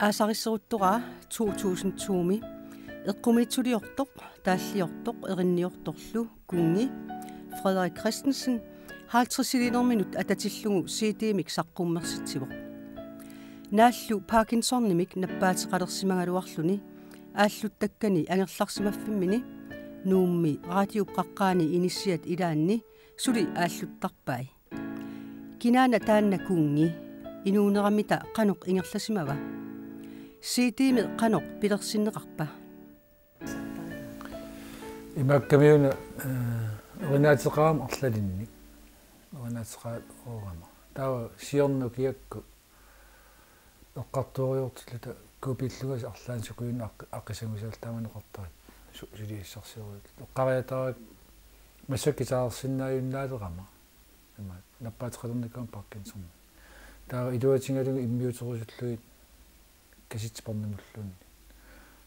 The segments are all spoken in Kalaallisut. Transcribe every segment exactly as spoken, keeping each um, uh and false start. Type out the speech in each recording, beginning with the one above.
Aasarisseruttoraa to tusind to-mi eqqumiitsuliortoq, taalliortoq, erinniortorlu kunngi Frederik Christensen halvtredsiliinerminut atatillugu C D-mik saqqummersitsivoq. Naallu Parkinsonimik nappaateqalersimagaluarluni aalluttakkani angerlarsimaffimmini Nuummi Raatiup Qaqqaani inissiat ilaanni suli aalluttarpai. Kinaana taanna kunngi, inuunerammita qanoq ingerlasimava? C D-mi qanoq pilersinneqarpa? Imaakkamiuna, eh, erinaateqarama arlalinnik. Erinaateqaat oorama. Taava siorna ukiakkut eqqartueriartilluta kuupillugasi arlaannik sukujunnut aq-, aqqisangusaallutaamani oqartarit su-, suliassarsiorluta. Eqqariatarakku massakkut guitarersinnaajunnaaleramma. Ima nappaateqalernikuugama Parkinson. Taava iluatigalugu immiuterusullugit kasitsit pornimulluunniit.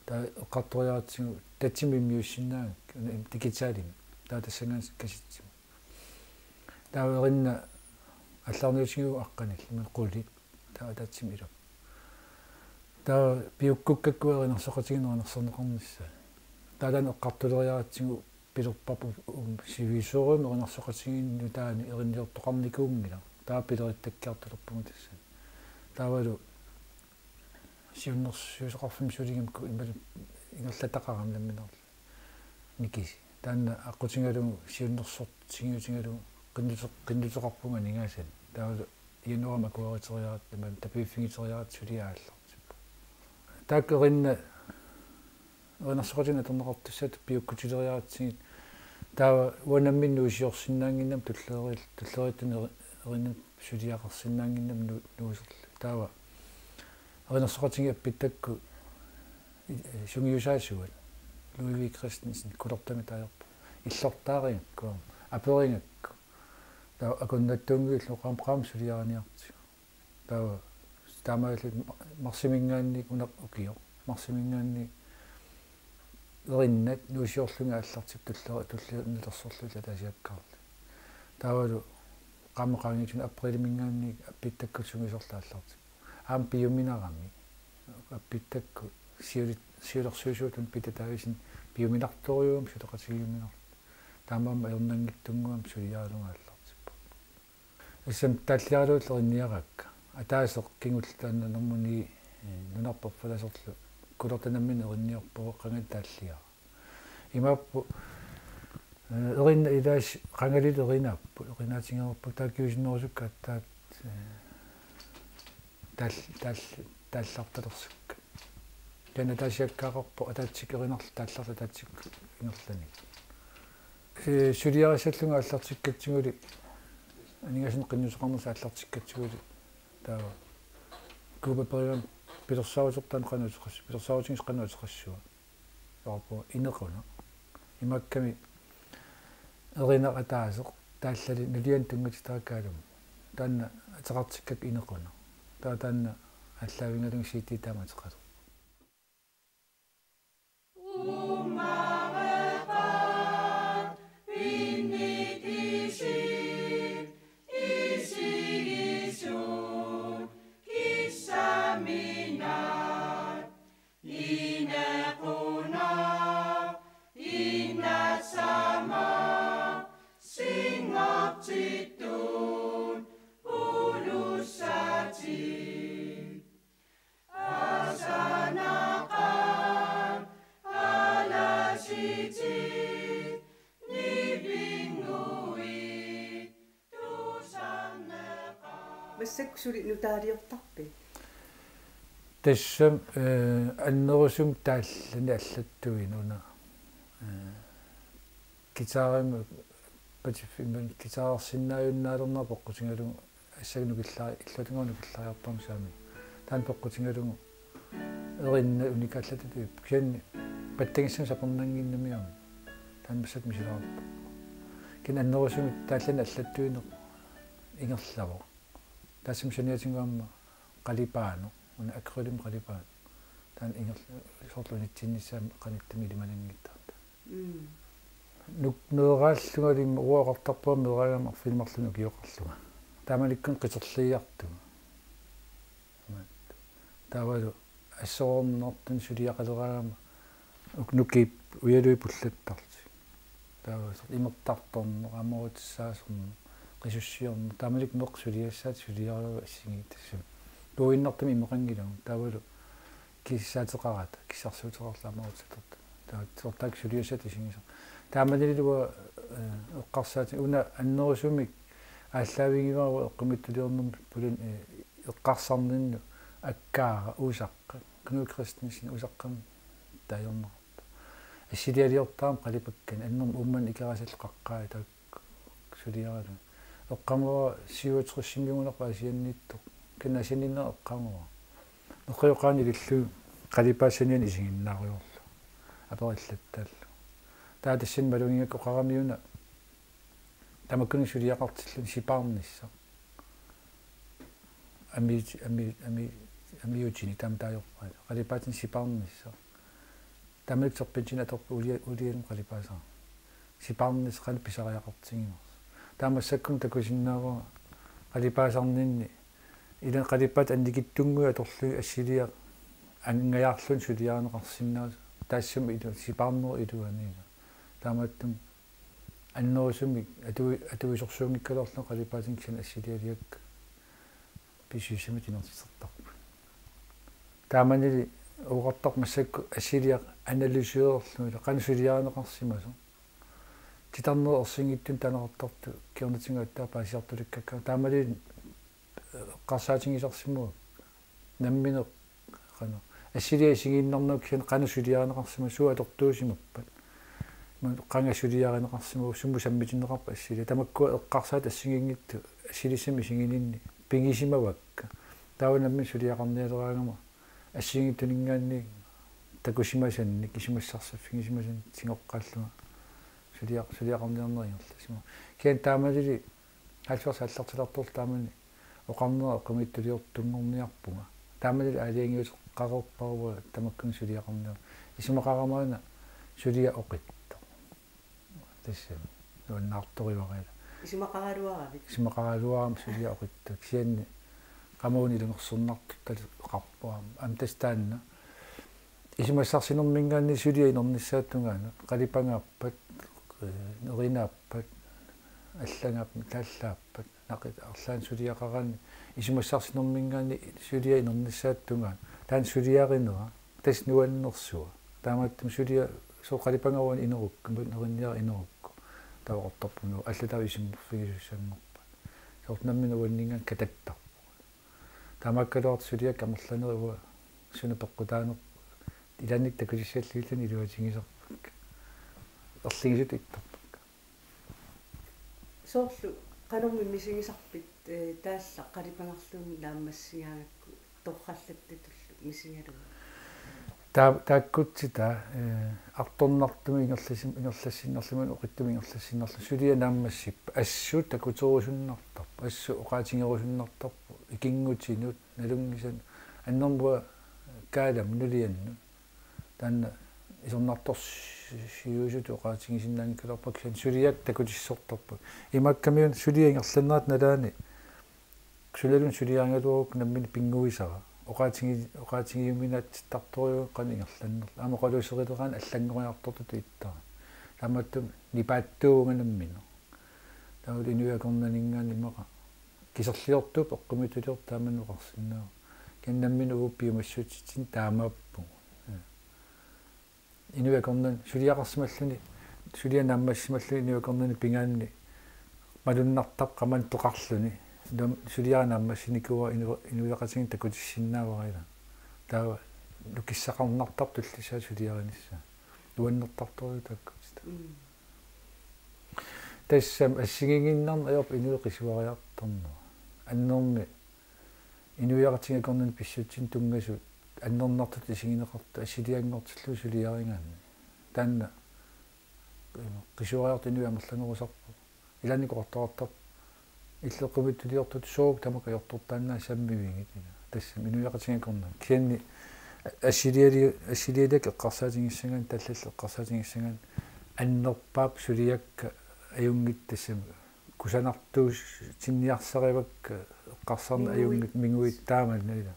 Taava eqqartoriaratsigu tatsimik immiussinnaagakkit, una im-, digitalimik. Taava tassanngaanniit kasitsimut. Taava erinna allaarniutigiuk aqqanillit, ima qulit. Taava ataatsimik ilappoq. Taava piukkukkakku erinarsoqatigiinneq erinarsorneqarnissaat. Taava taanna eqqartuleriaratsigu pilerparput, um, sivisoorujummik erinarsoqatigiinneq nutaanik erinniortoqarnikuunngilaq. Taava pilerittakkiartulerpugut tassani. Taavalu siunnersuisoqarfimmi suligimmikku imaluunniit ingerlataqarami nammineerluni. Nikisi. Taanna aqqutigalugu siunnersortigiutigalugu qinnute-, qinnuteqarpunga aningaasanik. Taavalu januaarimi akueriteriaratta, taamaammat tapiiffigiteriaratta suliaq aallartippoq. Taakku erinna, erinarsoqatigiinneq atorneqartussaattut piukkutileriaratsigit. Taava uanga nammineq nuusiorsinnaannginnama tulleriill-, tulleriiattuni eri-, erinnat suliaqarsinnaannginnama nu-, nuuserlugit. Taava erinarsoqatigiit appittakku i-, sungiusaasuat. Ludvig Christensen, Kulortami taajorpoq. Illortaarigakku, aperigakku. Taava akunnattuunngillu qaam-, qaammat suliariniartigu. Taava taamaalilluta ma-, marsiminngaanniit una ukioq. Marsiminngaanniit erinnat nuusiorlugit aallartipput tullera-, tulliani nutersorlugit ataasiakkaarlugit. Taavalu qaammat qaangiutinut apriliminngaanniit appittakkullu sungiusorlu aallartipput. Aamma piuminarami. Appittakku siuli-, siulersuisuutut Pita Davidsen piuminartorujuugami suleqatigiuminarluta. Taamaammat ajornanngitsunnguamik suliaralugu aallartippoq. Tassami taalliaraluarlunga erinniaraakka. Ataaseq kingulleq taanna normu ni, eh, nunarput erfalasorlu Kulorta nammineq erinniorpoq qangali taalliara. Imaappoq, eh, erinnat ilaasut qangali erinaapput, erinaatigereerpakka taava kingusinnerusukkut aatsaat, eh, taal-, taal-, taallartalersukkat. Taanna ataasiakkaaqarpoq ataatsikkoq erinarlugu taallarlugu ataatsikkoq ingerlanerlugu. Eh, suliarissallunga aallartikkatsiguli aningaasanik qinnuteqarnersoq aallartikkatsiguli taava kuup aperigaanni pilersaaruteqartoq qanoq uteqass-, pilersaarutigisoq qanoq uteqassava? Taava inequnaq. Imaakkami erinaq ataaseq taallali nuliani tunngatitaakaalumi. Taanna ateqartikkakku inequnaq. Taava taanna aallaavigalugu C D taama ateqalerpoq. Massakkut suli nutaaliortarpit? Tassami, eh, annerusumik taallani allattuineq una, eh, guitarimik patiffimmik guitarersinnaajunnaalereerpara peqqutigalugu assagu nukillari-, illuatungaa nukillariartorama saami. Taanna peqqutigalugu erinnat unikaallatut tuippoq. Kisianni pattagissamik sapernannginnamiuk. Taanna massakkut misilaarpoq. Kisianni annerusumik taallani allattuineq ingerlavoq. Taassuma saniatigut aamma qalipaanut, una akrylimi qalipaat. Taanna ingerl-, soorlu unitsinnissaa qanittumi ilimananngitsoq. Mm. Nuk-, meeraallungali uanga oqartarpunga meeraagama arfineq-marlunnik ukioqarlunga. Taamanikkut qiterliiartunga. Imaat. Taavalu assorornertun suliaqaleraangama uk-, nukiit ujalui pullattarlutik. Taava soorlu imertartorneq, amarutissaasorneq, qisussiorneq, taamanikkut meeqqat suliassaat suliaralugu assigiittassami. Tuinnartumik imeqanngilagut, taavalu kissaateqarata, kissarsuuteqarluta amarutissartortut. Taava soorlu taakku suliassaat isigisarput. Taamanili uanga, eh, eqqarsaatigaara una annerusumik aallaavigaara eqqumiitsuliornermi pulani, eh, eqqarsarninnut akkaara usaqqat. Knud Kristensen usaqqamik taajorneqartoq. Assilialiortarami qalipakkani annermik uummanni Ikerasallu qaqqai taakku suliaralugu. Eqqaamavara syvogtresimiugunarpoq Aasianniittoq. Kisianni Aasianniinnera eqqaamavara. Neqqioqqaani ililluni qalipaassaniani isiginnaarujoorlugu. Aperillattaallugu. Taava tassani malugigakku oqarami una tamakkununnga suliaqartilluni sipaarnissaq. Ami-, ami-, ami-, amiutini taama taajorpaat. Qalipaatini sipaarnissaq. Taamanikkut serpentiini atorpara ulia-, ulianut qalipaasara. Sipaarnissaq qanoq pisariaqartiginersoq. Taava massakkut takusinnaavara qalipaasarninni. Ilaa qalipaatit annikitsunnguit atorlugit assiliaq angajaarluni suliarineqarsinnaasoq. Taassuma ilu-, sipaarnerup iluani. Taamaattumik annerusumik atu-, atuisorsuunngikkaluarluni qalipaatinik kisianni assilialiakka pissusissamik inersisortarput. Taamanili oqartarpoq massakkut assiliaq analysererluni qanoq suliarineqarsimasoq. Titarnerit ersinngitsuni taaneqartartut kingornatigut aatsaat paasiartulikkakka. Taamanili eqqarsaatigisarsimavakka. Nammineq qanoq. Assiliaq isigiinnarnagu kisianni qanoq suliarineqarsimasoq, suut atortuusimappat. Ima qanga suliarineqarsimavoq, sumut sammitinneqarpat assiliaq. Tamakkua eqqarsaat assigiinngitsut assilissamik isigininni pigisimavakka. Taava nammineq suliaqarnialeraangama assigiinngitsuninngaanniit takusimasannik, isumassarsiffigisimasannik tigoqqaallunga suliaq-, suliaqarniarneq ingerlasimavoq. Kisianni taamanili halvfjerds aallartilaartorlu taamani oqarnera eqqumiitsuliortunngorniarpunga. Taamanili aalajangiuteqareerpara uanga tamakkununnga suliaqarniarneq. Isumaqarama una suliaq oqitsoq. Tassami nuannaartorivara ila. Isumaqaraluaravit? Isumaqaraluarama suliaq oqitsoq. Kisianni qamuuna ilungersornartuttali oqarpoq aamma. Aamma tassa taanna isumassarsinerminngaanniit suliaq inernissaata tungaanut, qalipagaappat, eh, nerinaappat, allagaappat, taallaappat, naqit arlaannik suliaqaraanni isumassarsinerminngaanniit suliaq inernissaata tungaanut, taanna suliarinera, tassa nuannersua. Taamaattumik suliaq, soorlu qalipagaq uani inerukku, nerinniaraq inerukku. Taava oqartarpunga, allatut isummerfigisussanngorpat. Soorlu nammineq uanninngaanniit katattarpugut. Taamaakkaluartoq suliakka amerlanerit uanga suna peqqutaanerput. Ilaannikkut takusissallugilluni iluatigisarpakka. Erligisutut ittarpakka. Soorlu qanormi misigisarpit, eh, taallaq qalipagarluunniit naammassigaangakku torrallattatullu misigalugu? Taa-, taakkutsitta, eh, artornartumik ingerlassim-, ingerlassinnarluni, oqitsumik ingerlassinnarluni suliaq naammassippat, assut takuterusunnartarpoq, assut oqaatigerusunnartarpoq, ikinngutinut, nalunngisanut, annermut kaalamut nuliannut. Taanna isornartorsiuisutut oqaatigisinnaanngikkaluarpakka, kisianni suliakka takutissortarput. Imaakkamiuna suliap ingerlanerata nalaani sulalluunniit suliarigaluarukku nammineq pinnguisara. Oqaatigi-, oqaatigiuminaatsittartorujuuvoq qanoq ingerlannerlugu. Aamma oqaluuserileraanni allanngoriartortutut ittara. Taamaattumik nipaattuuvunga nammineq. Taavalu inuit akornanninngaanniit immaqa kiserliortuupput eqqumiitsuliortut taama oqarsinnaavoq. Kisianni nammineq uagut piumassutsitsinni taamaappugut. Inuit akornanni suliaqarsimalluni, suliaq naammassimalluni inuit akornanni pingaartumik malunnartarpoq qamani toqarluni. Taava suliaq naammassinikuuara inu-, inuiaqatigiinni takutissinnaavara ila. Taava nukissaqarnartarpoq tullissaa suliarinissaa. Nuannertartorujuuvoq taakkutsitta. Mm. Tassami assigiinngiinnarneq ajorpoq inuit qisuariartornerat. Annermik inuiaqatigiit akornanni pissutsinni tunngasut annernartutut isigineqartut assilianngortillugu suliarigaanni. Taanna qisuariartoq inuit amerlanerusarput. Ilaanni oqartoqartarpoq illit eqqumiitsuliortutut suut tamakku ajortortaannaat sammivigit ila. Tassami inuiaqatigiit akornanni. Kisianni assiliali-, assilialiakka eqqarsaatigissagaanni, tallallit eqqarsaatigissagaanni annerpaap suliakka ajunngitsut tassami kusanartuutinniarsarivakka eqqarsarneq ajunngitsut minguit taamani ila.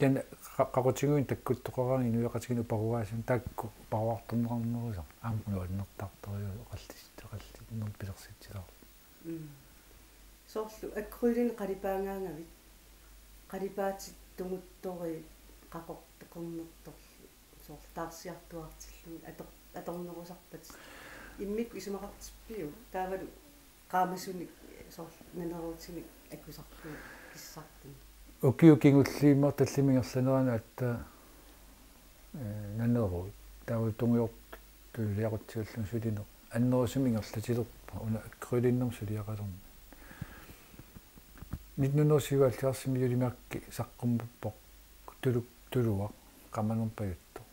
Kisianni qa-, qaqutiguit takkuttoqaraangat inuiaqatigiinni uparuaasut taakku uparuartorneqarnerusarput aamma nuannertartorujuuvoq oqallis-, oqallinnermut pilersitsilaarluni. Mm. Soorlu akrylinik qalipaangaangavit. Qalipaatit tunguttorit qaqortoqernertorlu. Soorlu taarsiartuaartillugit ator-, atornerusarpat. Immikkut isumaqartippiuk? Taavalu qaamasunik soorlu naneruutinik akusarput kissartunik. Ukiut kingulliimmat tallimat ingerlaneranni aatsaat, eh, naneruut. Taava tungujortoq tunuliaqutsigu sulineq. Annerusumik ingerlatilerpoq una akrylinik suliaqalermat. Nitten hundrede syvoghalvfjerdsimi Julimærki saqqummerpoq tuluk-, tuluaq qamanerpajuttoq.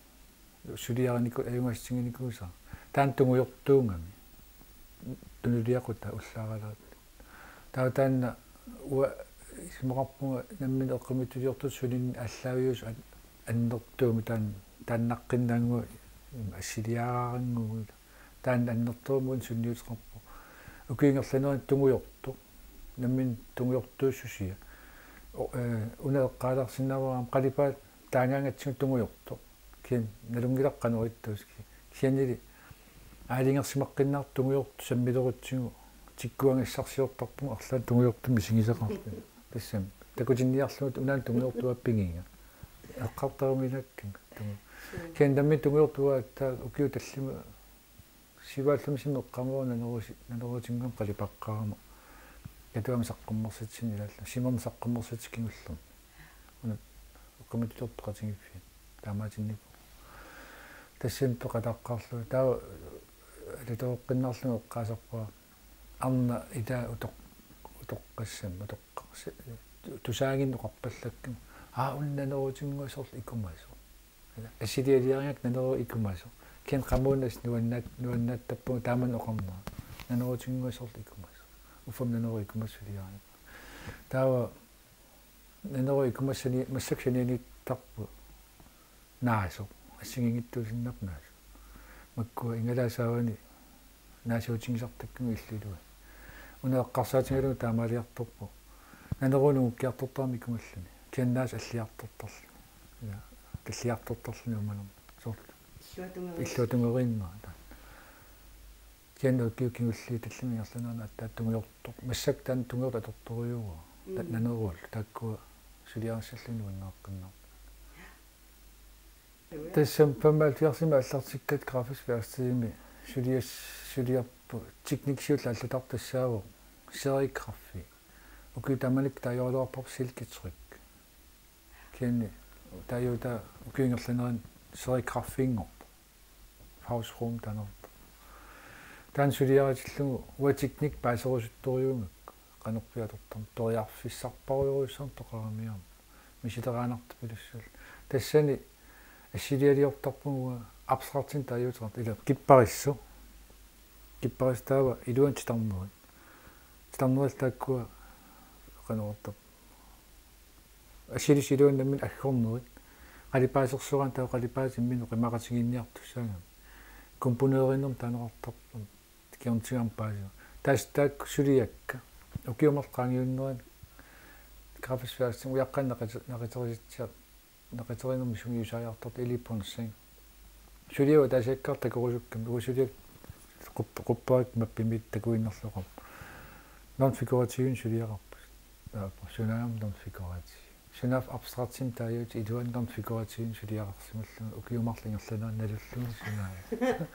Suliariniku-, ajugassutiginikuusaa. Taanna tungujortuugami. Tunuliaqutaa ullaaralaat. Taava taanna uanga isumaqarpunga nammineq eqqumiitsuliortutut sulineq aallaaviusut an-, annertuumik taan-, taannaqqinnaannguaq assiliaraannguaq. Taanna annertuumik sunniuteqarpoq. Ukiut ingerlaneranni tungujortoq. Nammineq tungujortuussusia. O-, eh, una eqqaalaarsinnaavara qalipaat taagaangatsigu tungujortoq. Kisianni nalunngilara qanoq ittuusoq. Kisiannili aalajangersimaqqinnaartoq tungujortoq sammilerutsigu tikkuagassarsiortarpunga arlaannik tungujortumik misigisaqarpoq. Tassami takutinniarlugu unaana tungujortuup pigiga. Eqqartaruminaakkami tungu-. Kisianni nammineq tungujortuup aatsaat ukiut tallimat syvoghalvfemsimi eqqaamavara naneruusi-, naneruutinnguamik qalipaqqaarama. Katuami saqqummersitsinni ilaallu. Simami saqqummersitsit kingullermik. Una eqqumiitsuliortut peqatigiiffiat. Taamaatinnippoq. Tassani peqataaqqaarlunga. Taava alatoreqqinnaarlunga eqqaasarpara. Arnaq ilaa utoq-, utoqqassammat, utoqqarsi-, tusaaginnaq oqarpallakkami. Aa, una naneruutinnguaq soorlu ikumasoq. Assilialiarigakkit naneruut ikumasoq. Kisianni qamuuna assut nuannaat-, nuannaattappunga taamani oqarnera. Naneruutinnguaq soorlu ikumasoq. Uffami naneruut ikumasoq suliarinerpaa. Taava naneruut ikumasoq sani-, massakkut sanianiittarput naasoq. Assigiinngitsuusinnaapput naasoq. Makkua igalaap saavani naasuutigisartakkagut illup iluani. Una eqqarsaatigalugu taamaaliartorpoq. Naneruut nungukkiartortarami ikumalluni. Kisianni naasoq alliartortarluni. Ja, talliartortarluni umanermi. Soorlu. Illuatungeriinnera. Illuatungeriinnera taanna. Kisianni ukiut kingulliit tallimat ingerlaneranni aatsaat tungujortoq. Massakkut taanna tungujortoq atortorujuuara. Ta-, mm, naneruullu. Taakkua suliarissallugit nuannareqqinnaarput. Tassami femoghalvfjerdsimi aallartikkatta Grafisk Værkstedimi sulias-, suliarput teknikkip siulleq aallartartoq tassaavoq serigrafi. Ukiut tamanit taajoraluarparput silketryk. Kisianni taajuuta ukiut ingerlaneranni serigrafiinngorpoq. Fausrum taanarpoq. Taanna suliaritillugu uanga teknik paaserusuttorujussuugakku qanorpiaq atortarneq toriarfissarparujorujussuarnik toqaramiarmat. Misileraanartupilussuullugu. Tassani assilialiortarpunga uanga abstraktinik taajuuteqartoq. Ila kipparissut. Kipparissut taava iluani titarnerit. Titarnerillu taakkua qanoq oqartarpa. Assilisut iluani nammineq aggornerit. Qalipaasersuarani taava qalipaatit imminnut oqimaaqatigiinniartussaagami. Komponeerinermut taaneqartarpoq. Kingornatigut aamma paasivoq. Tassa taakku suliakka. Ukiut marluk qaangiunnerani Grafisk Værkstedimi ujaqqanik naqite-, naqiterisitsiaq, naqiterinermik sungiusaajartortoq Eli Ponsen. Suliaq ataasiakkaartoq takorusukkami. Uanga suliaq qup-, qupperikkut mappimiittoq takuinnarlugu oqarpoq. Non-figurativinik suliaqarpusi. Taava sunaagami non-figurativ. Sunaaffa abstraktimik taajuutit iluani non-figurativinik suliaqarsimallunga ukiut marluk ingerlaneranni nalullugu sunaaffa.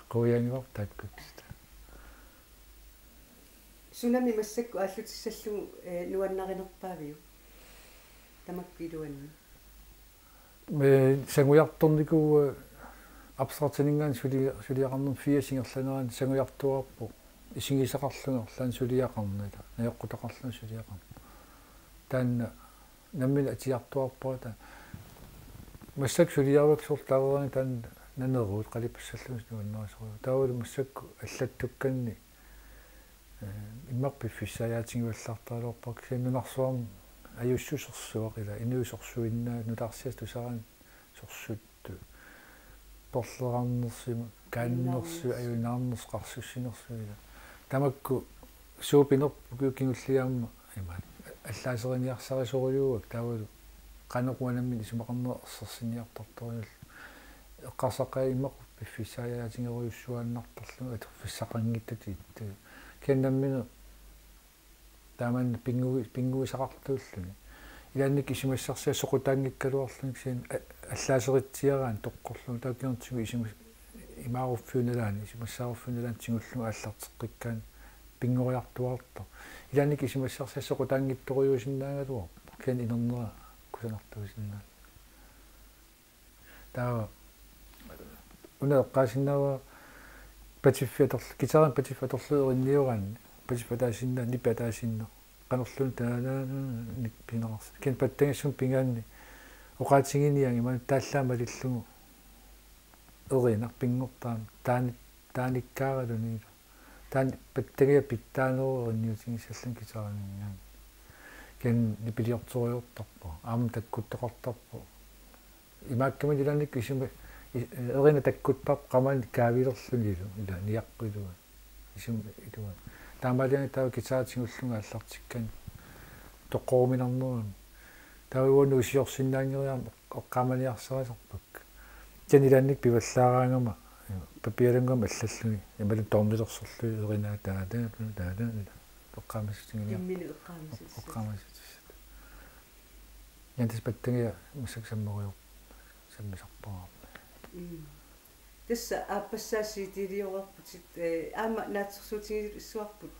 Quianngilaq taakkua. Sunami massakkut aallutissallugu, eh, nuannarinerpaaviuk? Tamakku iluanni. Me sangujartornikuuvoq, eh, abstraktiningaanniit suli-, suliaqarnermi firs ingerlaneranni sangujartuarpoq. Isigisaqarlunga arlaannik suliaqarneq, najoqqutaqarlunga suliaqarneq. Taanna nammineq atiartuarpara taanna. Massakkut suliarakku soorlu taareeraanni taanna naneruut qalipassallugit nuannarisorujussuuvoq. Taavalu massakkut allattukkanni, eh, immaqa piffissaajaatigivallartaraluarpara kisianni nunarsuarmi ajussusersuaq ila inuit sorsuinnaat nutaarsiassat tusaraanni sorsuttut. Perlerarnersut, kaannersut, ajunaarnersut, qarsussinersut ila. Tamakku suupinerput ukiut kingulliit aamma imaat allaaseriniarsarisorujuuakka taavalu Qanoq uanga nammineq isumaqarneq ersersinniartartorujuullugu. Eqqarsartagara immaqa piffissaajaatigerujussuaannartarlugu atorfissaqanngitsutut. Kisianni nammineq taamani pinngu-, pinnguisaqartuulluni. Ilaannikkut isumassarsiat soqutaanngikkaluarluni kisianni a-, allaaseritsiaraanni toqqorlugu taakku kingornatigut isuma-, imaaruffiup nalaani, isumassaaruffiup nalaani tigullugu aallarteqqikkaanni pinngoriartuaartoq. Ilaannikkut isumassarsiat soqutaanngitsorujuusinnaagaluarpoq. Kisianni inernera kusanartuusinnaalluni. Taava una eqqaasinnaavara patiffiata atorl-, guitarimik patiffiata atorlugu erinniaraanni, patiffiata ataasiinnaq, nipi ataasiinnaq. Qanorluunniit taanna nipi pineqarsinnaavoq. Kisianni pattangiussaq pigaanni oqaatiginiarlugu imaanngitsoq taallaammat malillugu erinaq pinngortarami taani-, taanikkaaraluni. Taanna pattagiaq pitsaanerup erinniutigissallugu guitariminngaanniit. Kisianni nipiliortorujortarpoq. Aamma takkuttoqartarpoq. Imaakkamik ilaannikkut isuma-, i-, erinaq takkuttarpoq qamani kaavilerlunilu, ila niaqqiluat. Isuma iluat. Taamaaliorluni taava guitari tigullugu aallartikkaanni toqqoruminarnerani. Taava uanga nuusiorsinnaanngeriarama eqqaamaniarsarisarpakka. Kisianni ilaannikkut pivallaaraangama papialanngama allalluni. Imaluunniit toornilersorluni erinaa taava, taava, taava, taava. Eqqaamassutiginia-. Imminut eqqaamassutissat. Eqqaamassutissat. Kisianni tassa pattangiaq massakkut sammerujoq-, sammisarpara. Mm. Tassa aappassaa C D-liorputit, eh, aamma naatsorsuutigisorput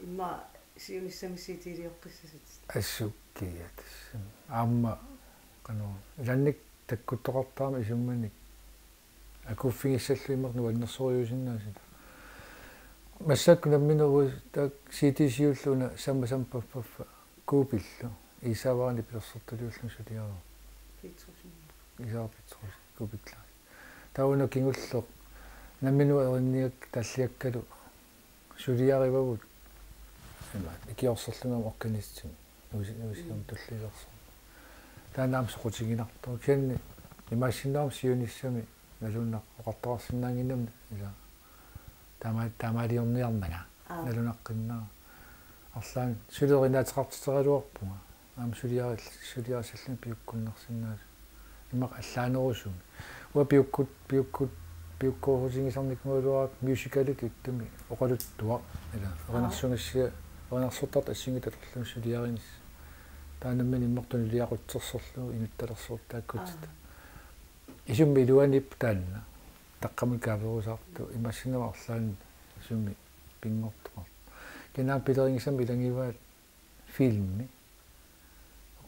immaqa siunissami C D-lioqqissasutit. Assut kia tassa. Aamma qanoq ilaannikkut takkuttoqartarami isumanik akuuffigissallugu immaqa nuannersorujussuusinnaasut. Massakkut nammineq uagut taakku C D siulliit una Samma Samma Paffa Paffa kuupillu. Iisaavara nipilersortaliulluni suliarivara. Petrussen. Iisaavara Petrussen kuupikkaluarluni. Taava una kingulleq nammineq erinigakku talliakkalu suliarivagut. Ima, ikiorserlunga organistimik. Nuusi-, nuusiorneq tulliulersoq. Taanna aamma soqutiginartoq. Kisianni imaassinnaavoq siunissami nalunnaq oqartoqarsinnaannginnami ila taama-, taamaaliorniarnanga. Aap. Nalunaqqinnera. Arlaannik suli erinaateqartitseraluarpunga. Aamma suliari-, suliarissallugu piukkunnarsinnaasut. Immaqa allaanerusumik. Uanga piukkut-, piukkut-, piukkuutigisarnikuugaluarakku musicalikkut ittumi oqaluttuaq. Ila, aap, erinarsugassiaq, erinarsortartut assigiinngitsut atorlugit suliarinissaq. Taanna nammineq immaqa tunuliaqutsersorlugu inuttalersortut taakkutit. Aap. Isummi iluaniippoq taanna. Taqqamani kaaverusaartoq imaassinnaavoq arlaannik isummi pinngortoqartoq. Kisianni pilerigisama ilagivaat filmi.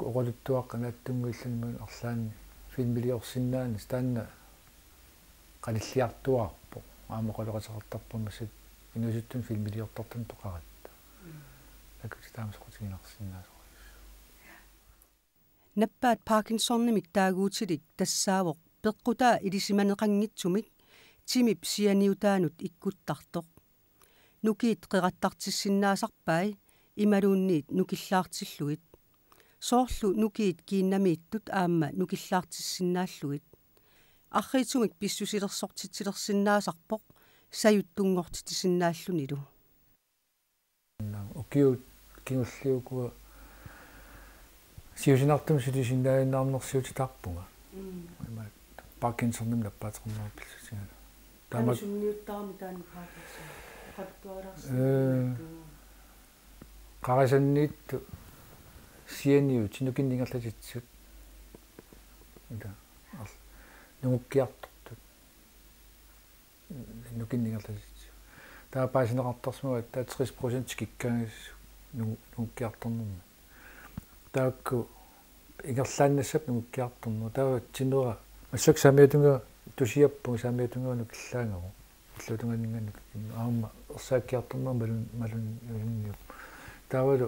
Oqaluttuaq qanittunnguulluni imaluunniit arlaannik filmiliorsinnaaneq taanna qanilliartuaarpoq. Aamma oqaloqateqartarpoq massakkut inuusuttunut filmiliortartunut toqaratta. Mm. Takuti taama soqutiginarsinnaasorujussuuvoq. Nappaat Parkinsonimik taaguutilik tassaavoq peqqutaa ilisimaneqanngitsumik timip sianiutaanut ikkuttartoq. Nukiit qerattartissinnaasarpai imaluunniit nukillaartillugit. Soorlu nukiit kiinnamiittut aamma nukillaartissinnaallugit. Arriitsumik pissusilersortitsilersinnaasarpoq sajuttunngortitsisinnaallunilu. Ukiut kingulliit ukua siusinartumik sulisinnaaginnarnersiutitaarpunga. Mm. Ima Parkinsonimik nappaateqarnera pissutigalugu. Taama- Taama sunniuttarami taanna Parkinson. Oqaluttualaarsi-. Ee, qarasanniittut sianiutit nukinnik ingerlatitsisut. Ila. Arl-, nungukkiartortut. Nukinnik ingerlatitsisut. Taava paasineqartarsimavoq aatsaat tres procent tikikkaangassasut nungu-, nungukkiartornermi. Taakku ingerlaannassapput nungukkiartorneq. Taava tinera massakkut saamiata tungaa tusiappunga, saamiata tungaa nukillaangavoq. Illuatungaaninngaanniit nukillaangavoq. Aamma ersaakkiartornera malun-, malun-, malunniuppoq. Taavalu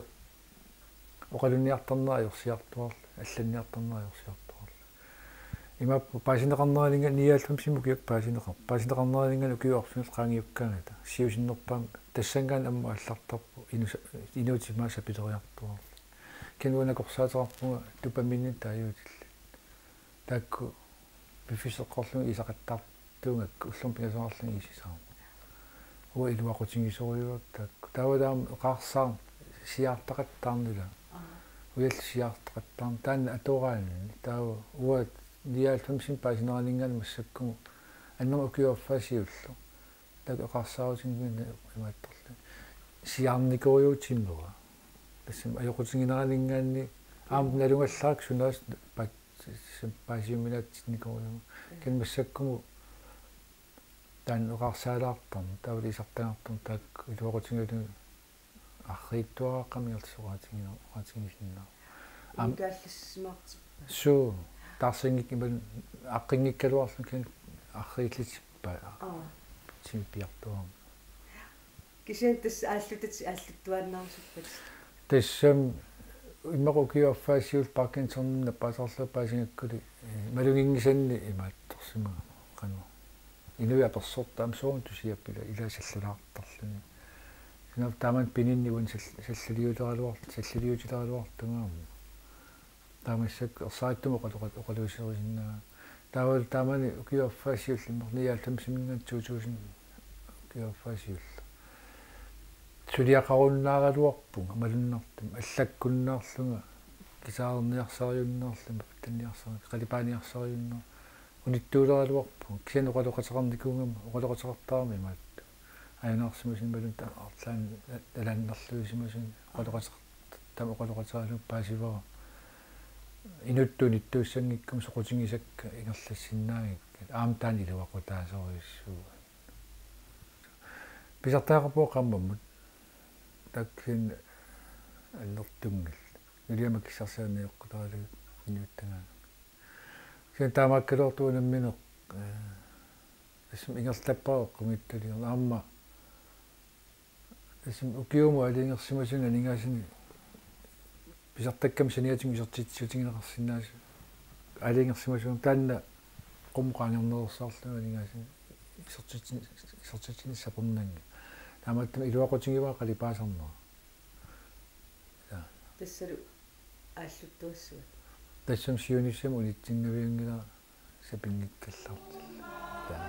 oqalunniartarnera ajorsiartuaarluni, allanniartarnera ajorsiartuaarluni. Imaappoq paasineqarneraninngaanniit nioghalvfemsimut ukiukkut paasineqar-, paasineqarneraninngaanniit ukiut arfineq-marluk qaangiukkaangata. Siusinnerpaamik tassanngaanniit ammut aallartarpoq inusa-, inuutit maani sapileriartuaarlugit. Kisianni uanga nakorsaateqarpunga dopaminenik taaguutillit. Taakku piffissaq eqqorlugu iisaqattaartuugakku ullormut pingasoqarlunga iisisaavoq. Uanga iluaqutigisorujussuuara taakku. Taava taama eqaarsaarneq siaartaqattaarneq ila. Aap. Ujallu siaartoqattaarneq taanna atoraanni. Taava uanga nioghalvfemsimi paasineraaninngaanniit massakkut annerma ukiup affaa siulleq. Taakku eqaarsaarutinnginnami imaattorli. Siaarnikorujuutimera. Tassami ajoqutigineraninngaanniit aamma nalugallaraq sunaas pa-, paasiuminaatsinnikorujuuvoq. Kisianni massakkumut taanna eqaarsaalaartarneq, taavalu isertagartarneq taakku iluaqutigalugit arriitsuaraaqqamik ingerlasoqaatigineq, oqaatigisinnaavoq. Am- Unikaallassimaartippa? Suu, taarsinngik imaluunniit aqqinngikkaluarlugit arriillitippaat. Aa. Timip piartuarami. Kisianni tassa aallutit aalluttuaannarusuppat? Tassami immaqa ukiup affaa siulleq Parkinsonimik nappaasarlugu paasigakkuli, eh, maluginngisanni imaattorsimagama qanoq. Inuit apersortut aamma soorunami tusiappilu ilaa sallalaartarluni. Kisianni taamani pininni uani sal-, sallaliuleraluart-, sallaliutileraluartunga aamma. Taava massakkut ersarittumik oqaloqat-, oqaluuserisinnaavara. Taavalu taamani ukiup affaa siulleq immaqa nioghalvfemsiminngaanniit to tusind ukiup affaa siulleq. Suliaqarunnaaraluarpunga malunnartumik, allakkunnaarlunga, guitarerniarsariunnaarlunga, batteriarniarsari-, qalipaaniarsariunnaar-, unittuuleraluarpunga, kisianni oqaloqateqarnikuugama, oqaloqateqartarami imaattoq. Ajunaarsimasuni imaluunniit ta-, arlaannik nalaannarluisimasuni, oqaloqateq-, taama oqaloqateqaralugu paasivara. Inuttut unittuussanngikkuma soqutigisakka ingerlassinnaagikka. Aamma taanna iluaqutaasorujussuuvoq. Pisartagaqarpunga qaammammut. Taakku kisianni annertunngillat. Nuliama kissarsiarinnajoqqutaralugu inuttagaanni. Kisianni taamaakkaluartoq unammineq, eh, tassami ingerlappara eqqumiitsuliorneq. Aamma tassami ukiumut aalajangersimasuni aningaasanik pisartakkami saniatigut isertitsissutigineqarsinnaasut aalajangersimasugami taanna qummut qaangernereersaarluni aningaasanik isertitsin-, isertitsineq sapernanngilaq. Taamaattumik iluaqutigivara qalipaasarnera. Ja. Tassalu aalluttuassavat. Tassami siunissami unitsinnavianngilara sapinngikkallartillugu. Ja.